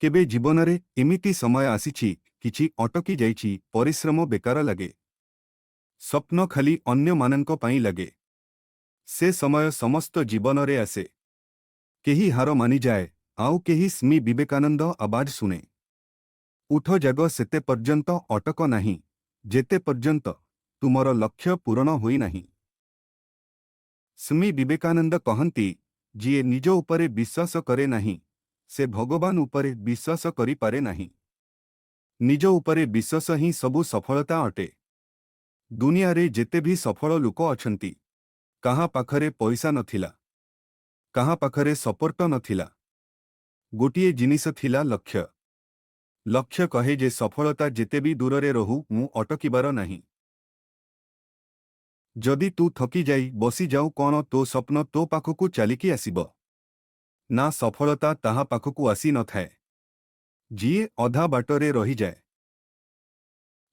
କେବେ ଜୀବନରେ ଏମିତି ସମୟ ଆସିଛି, କିଛି ଅଟକି ଯାଇଛି, ପରିଶ୍ରମ ବେକାର ଲାଗେ, ସ୍ୱପ୍ନ ଖାଲି ଅନ୍ୟମାନଙ୍କ ପାଇଁ ଲାଗେ? ସେ ସମୟ ସମସ୍ତ ଜୀବନରେ ଆସେ। କେହି ହାର ମାନିଯାଏ, ଆଉ କେହି ସ୍ୱାମୀ ବିବେକାନନ୍ଦ ଆବାଜ ଶୁଣେ, ଉଠ, ଜାଗ, ସେତେ ପର୍ଯ୍ୟନ୍ତ ଅଟକ ନାହିଁ ଯେତେ ପର୍ଯ୍ୟନ୍ତ ତୁମର ଲକ୍ଷ୍ୟ ପୂରଣ ହୋଇନାହିଁ। ସ୍ୱାମୀ ବିବେକାନନ୍ଦ କହନ୍ତି, ଯିଏ ନିଜ ଉପରେ ବିଶ୍ୱାସ କରେ ନାହିଁ, ସେ ଭଗବାନ ଉପରେ ବିଶ୍ୱାସ କରିପାରେ ନାହିଁ। ନିଜ ଉପରେ ବିଶ୍ୱାସ ହିଁ ସବୁ ସଫଳତା ଅଟେ। ଦୁନିଆରେ ଯେତେ ବି ସଫଳ ଲୋକ ଅଛନ୍ତି, କାହା ପାଖରେ ପଇସା ନଥିଲା, କାହା ପାଖରେ ସପୋର୍ଟ ନଥିଲା। ଗୋଟିଏ ଜିନିଷ ଥିଲା, ଲକ୍ଷ୍ୟ। ଲକ୍ଷ୍ୟ କହେ ଯେ ସଫଳତା ଯେତେ ବି ଦୂରରେ ରହୁ, ମୁଁ ଅଟକିବାର ନାହିଁ। ଯଦି ତୁ ଥକି ଯାଇ ବସିଯାଉ, କଣ ତୋ ସ୍ୱପ୍ନ ତୋ ପାଖକୁ ଚାଲିକି ଆସିବ? ନା, ସଫଳତା ତାହା ପାଖକୁ ଆସି ନଥାଏ ଯିଏ ଅଧା ବାଟରେ ରହିଯାଏ।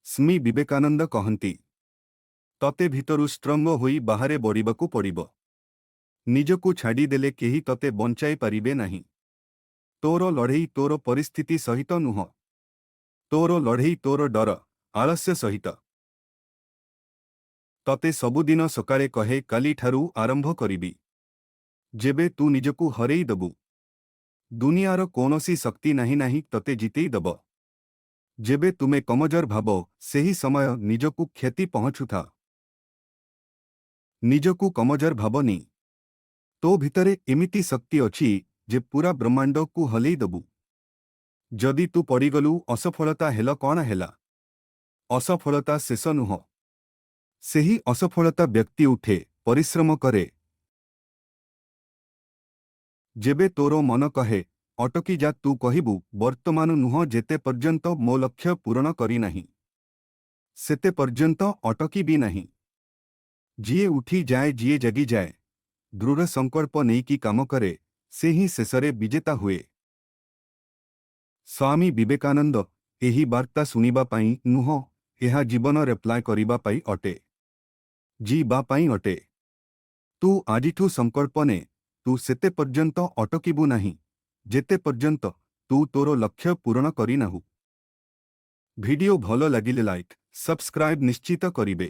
ସ୍ୱାମୀ ବିବେକାନନ୍ଦ କହନ୍ତି, ତତେ ଭିତରୁ ଷ୍ଟ୍ରଙ୍ଗ ହୋଇ ବାହାରେ ବଢ଼ିବାକୁ ପଡ଼ିବ। ନିଜକୁ ଛାଡ଼ିଦେଲେ କେହି ତତେ ବଞ୍ଚାଇ ପାରିବେ ନାହିଁ। ତୋର ଲଢ଼େଇ ତୋର ପରିସ୍ଥିତି ସହିତ ନୁହଁ। ତୋର ଲଢ଼େଇ ତୋର ଡର, ଆଳସ୍ୟ ସହିତ। ତତେ ସବୁଦିନ ସକାଳେ କହେ, କାଲିଠାରୁ ଆରମ୍ଭ କରିବି। ଯେବେ ତୁ ନିଜକୁ ହରେଇ ଦବୁ, ଦୁନିଆର କୌଣସି ଶକ୍ତି ନାହିଁ ତତେ ଜିତେଇ ଦବ। ଯେବେ ତୁମେ କମଜୋର ଭାବ, ସେହି ସମୟ ନିଜକୁ କ୍ଷତି ପହଞ୍ଚୁଥା। ନିଜକୁ କମଜୋର ଭାବନି। ତୋ ଭିତରେ ଏମିତି ଶକ୍ତି ଅଛି ଯେ ପୁରା ବ୍ରହ୍ମାଣ୍ଡକୁ ହଲେଇ ଦବୁ। ଯଦି ତୁ ପଡ଼ିଗଲୁ, ଅସଫଳତା ହେଲ, କଣ ହେଲା? ଅସଫଳତା ଶେଷ ନୁହଁ। ସେହି ଅସଫଳତା ବ୍ୟକ୍ତି ଉଠେ, ପରିଶ୍ରମ କରେ। ଯେବେ ତୋର ମନ କହେ, ଅଟକି ଯା, ତୁ କହିବୁ, ବର୍ତ୍ତମାନ ନୁହଁ। ଯେତେ ପର୍ଯ୍ୟନ୍ତ ମୋ ଲକ୍ଷ୍ୟ ପୂରଣ କରିନାହିଁ, ସେତେ ପର୍ଯ୍ୟନ୍ତ ଅଟକିବି ନାହିଁ। ଯିଏ ଉଠି ଯାଏ, ଯିଏ ଜାଗିଯାଏ, ଦୃଢ଼ ସଂକଳ୍ପ ନେଇକି କାମ କରେ, ସେ ହିଁ ଶେଷରେ ବିଜେତା ହୁଏ। ସ୍ୱାମୀ ବିବେକାନନ୍ଦ ଏହି ବାର୍ତ୍ତା ଶୁଣିବା ପାଇଁ ନୁହଁ, ଏହା ଜୀବନରେ ଆପ୍ଲାଏ କରିବା ପାଇଁ ଅଟେ, ଯିବା ପାଇଁ ଅଟେ। ତୁ ଆଜିଠୁ ସଂକଳ୍ପ ନେ, ତୁ ସେତେ ପର୍ଯ୍ୟନ୍ତ ଅଟକିବୁ ନାହିଁ ଯେତେ ପର୍ଯ୍ୟନ୍ତ ତୁ ତୋର ଲକ୍ଷ୍ୟ ପୂରଣ କରିନାହୁଁ। ଭିଡିଓ ଭଲ ଲାଗିଲେ ଲାଇକ୍, ସବସ୍କ୍ରାଇବ୍ ନିଶ୍ଚିତ କରିବେ।